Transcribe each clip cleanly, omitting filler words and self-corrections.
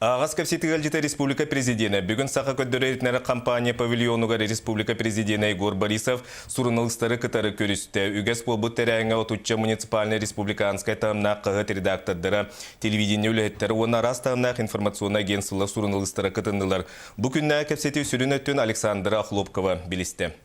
Аҕас кэпсэтии ыалдьыта республика президенэ. Бүгүн Саха көрдөрөр-иһитиннэрэр компания павильонугар республика президенэ Егор Борисов суруналыыстары кытары көрүстэ. Үгэс буолбут тэрээһиҥҥэ отучча муниципальнай республиканскай таһымнаах хаһыат редактордара, телевидение үлэһиттэрэ уонна араас таһымнаах информационнай агентстволар суруналыыстара кытыннылар. Бу күннээҕи кэпсэтии сүрүн өттүн Александра Охлопкова билистэ.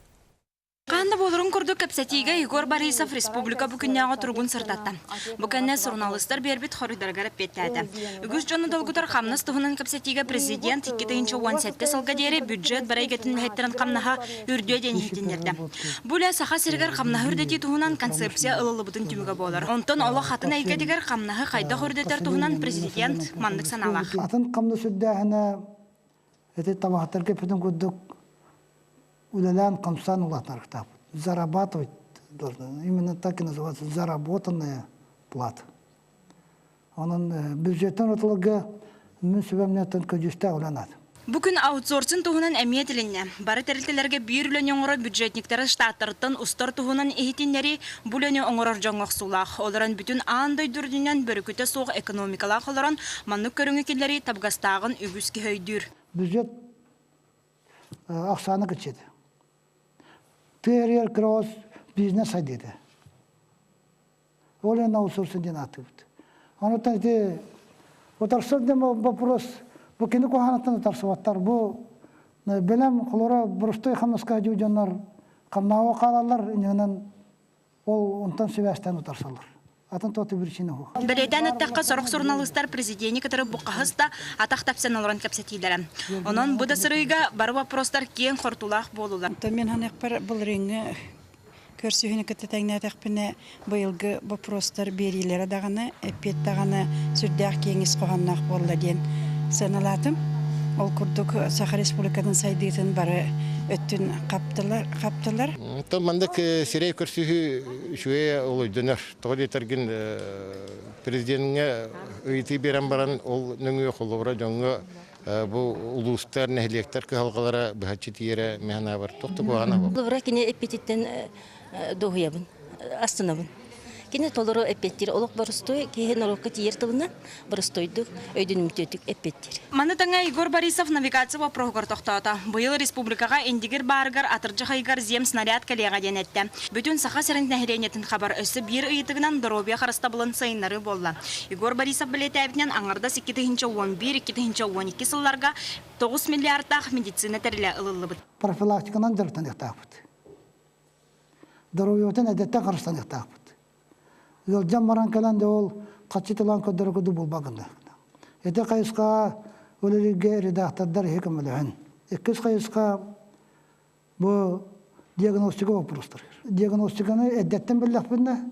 Хаһан да буоларын курдук кэпсэтиигэ Егор Борисов республика бу күннээҕи туругун сырдатта. Бу кэннэ суруналыыстар биэрбит хоруйдарыгар эппиэттээтэ. Үгүс дьону долгутар хамнас туһунан кэпсэтиигэ президент 2017 сылга диэри бюджет бары эйгэтин үлэһиттэрин хамнаһа үрдүө диэн иһитиннэрдэ. Бу үлэ Саха сиригэр хамнаһы үрдэтии туһунан концепция ылыллыбытын түмүгэ буолар. Онтон олох атын эйгэтигэр хамнаһы хайдах үрдэтэр туһунан президент маннык санаалаах. Атын хамнас үрдээһинэ ити табаһыттарга эппитин курдук үлэлээн хамсаан улаатынарыктаахпыт. Зарабатывать должны. Именно так и называется заработанная плата. Онон бюджеттан отыларга мин сүбэмнэттэн көдьүүстээх үлэ наада. Бу күн аутсорсинг туһунан эмиэ этилиннэ. Бары тэрилтэлэргэ биир үлэни оҥорор бюджетниктары штаттарыттан устар туһунан иһитиннэрии бу үлэни оҥорор дьоҥҥо охсуулаах. Олорон бүтүн аан дойду үрдүнэн бөрүкүтэ суох экономикалаах олорон маннык көрүҥү киллэрии табыгастааҕын үгүс киһи өйдүүр. Бюджет ахсаана кыччыды. Тыа кросс бизнес сайдыыта. Ол эн аутсорсинг диэн ааттыыбыт. Онуттан ити утарсар диэн вопрос бу кини куһаҕаныттан утарсыбаттар. Бу бэлэм холоро боростуой хамнаска дьоннор хамнааҕа хаалаллар иннинэн Ол онтон сибээстээн утарсаллар. Атын туох да причина суох. Бэлиэтээн эттэххэ, сорох суруналыыстар президени кытары бу хаһыс да атах тэпсэн олорон кэпсэтиилэрэ. Онон бу да сырыыга бары вопростар киэҥ хортулаах буолулар. Онтон мин саныахпар былырыыҥҥы көрсүһүүнү кытта тэҥнээтэхпинэ, быйылгы боппуруостар биэриилэрэ даҕаны, эппиэт даҕаны сүрдээх киэҥ ис хоһоонноох буолла диэн сыаналаатым. Ол курдук Саха Республикатын сайдыытын бары өттүн хаптылар. хаптылар. Оттон маннык сирэй көрсүһүү үчүгэй ол өйдөнөр. Тоҕо диэтэргин президеҥҥэ ыйытыы биэрэн баран ол нөҥүө холобура дьоҥҥо бу улуустар, нэһилиэктэр кыһалҕалара быһаччы тиийэрэ мин санаабар туох да куһаҕана буолбат. Холобура кини эппититтэн дуоһуйабын, астынабын. Кини толору эппиэттиир олох боростуой киһи норуокка тиийэр тылынан боростуойдук, өйдөнүмтүөтүк эппиэттиир. Маны тэҥэ Егор Борисов навигация боппуруоһугар тохтоото. Быйыл республикаҕа Индигир баарыгар атырдьах ыйыгар земснаряд кэлиэҕэ диэн эттэ. Бүтүн Саха сирин нэһилиэнньэтин хабар өссө биир ыйытыгынан доруобуйа харыстабылын сайыннарыы буолла. Егор Борисов бэлиэтээбитинэн, аҥардас 2011-2012 сылларга 9 миллиардтаах медицина тэрилэ ылыллыбыт. Профилактиканан дьарыктаныахтаахпыт. Доруобуйабытын эдэттэн харыстаныахтаахпыт. Ыалдьан баран кэлэн да ол хаччы тылан көрдөрө курдук булбат гына. Ити хайысхаҕа үлэлииргэ редактордар иһи көмөлөһөн. Иккис хайысха бу диагностика боппуруостар. Диагностиканы эрдэттэн биллэхпинэ,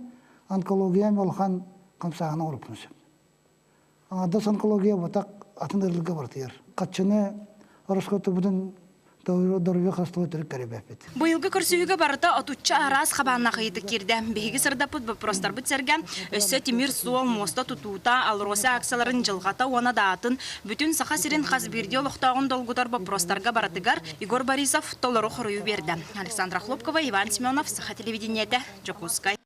онкологиям улахан хамсааһына оҥорбуппун сөп. Аҥардас онкология бутах атын ыарыыларга барытыгар. Хаччыны ороскуотубутун доруобуйа харыстабыла төрүт көрүбэппит. Быйылгы көрсүһүүгэ барыта отучча араас хабааннаах ыйытык киирдэ. Биһиги сырдаппыт боппуруостарбыт сэргэ өссө тимир суол, муоста тутуута, АЛРОСА акцияларын дьылҕата уонна даатын, бүтүн Саха сирин хас биирдии олохтооҕун долгутар боппуруостарга барытыгар Егор Борисов толору хоруйу биэрдэ. Александра Хлопкова, Иван Семенов, Саха телевидениетэ, Дьокуускай.